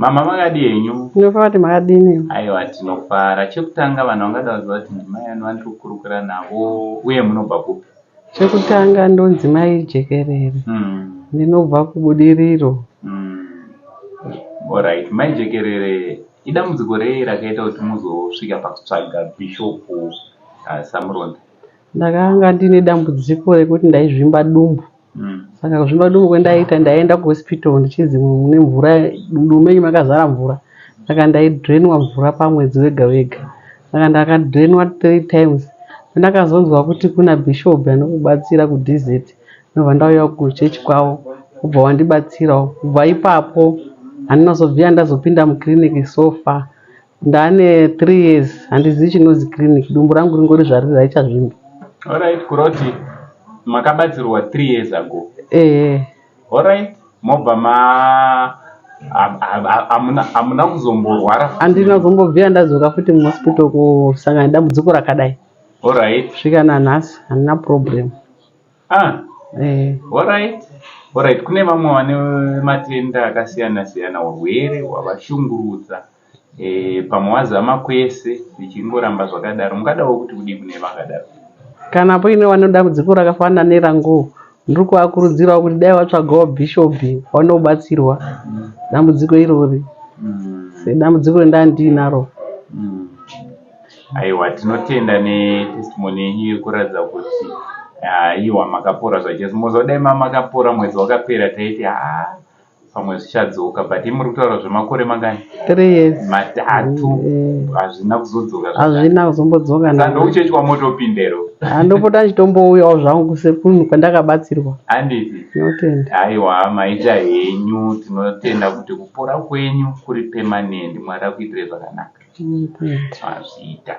Mama makadii henyu? Tinofara kuti makadini? Aiwa tinofara. Chekutanga vanhu vangada kuziva kuti ndimai ani vandiri kukurukura navo uye munobva kupi? Chekutanga ndonzi mai Jekerere. Ndinobva kuBudiriro. Alright, mai Jekerere, idambudziko rei rakaita kuti muzosvika pakutsvaga Bishop Samuronda? Ndakanga ndine dambudziko rekuti ndaizvimba dumbu. Saka kuzvimba dumbu kwandaiita ndaienda kuhospital ndichinzi mune mvura, dumbu menyu makazara mvura. Saka ndaidrenwa mvura pamwedzi wega wega. Saka ndakadrenwa 3 times. Pandakazonzwa kuti kuna bishop anokubatsira kuDZ ndobva ndauya kuchechi kwavo kubva wandibatsirawo. Kubva ipapo handina kuzobvira ndazopinda mukiriniki so far. Ndane 3 years handizivi chinonzi clinic dumbu rangu ringori zvariri haichazvimbi. Alright, kuroti makabatsirwa 3 years ago. Ehe. Alright, mobva ma hamuna kuzomborwara futi? Handina kuzombobvira ndadzoka futi muhospital kusangana nedambudziko rakadai. Alright. Kusvika nanhasi handina problem. Ah. Alright. Alright, kune vamwe vane matenda akasiyana siyana urwere hwavashungurudza. Eh, pamwe wazama kwese zvichingoramba zvakadaro mungadawo kuti kudii kune vakadaro? Kana paine vane dambudziko rakafanana nerangu ndiri kuvakurudzirawo kuti dai vatsvagawo bhishopi vanobatsirwa dambudziko irori sedambudziko rendandiinaro. Aiwa, tinotenda netestimony yenyu yekuratidza kuti aiwa makapora zvachose. Moziva dai mamakapora mwedzi wakapera taiti haa pamwe zvichadzoka but imuri kutaura zvemakore mangani? 3 years. Matatu. Hazvina kuzodzoka. Hazvina kuzombodzoka. Saka ndokuchechi kwamotopindero? Handopota ndichitombouyawo zvangu sekunhu kwandakabatsirwa. Handiti? Tinotenda. Aiwa maita henyu, tinotenda kuti kupora kwenyu kuri permanent. Mwari akuitire zvakanaka. Tinotenda. Mazviita.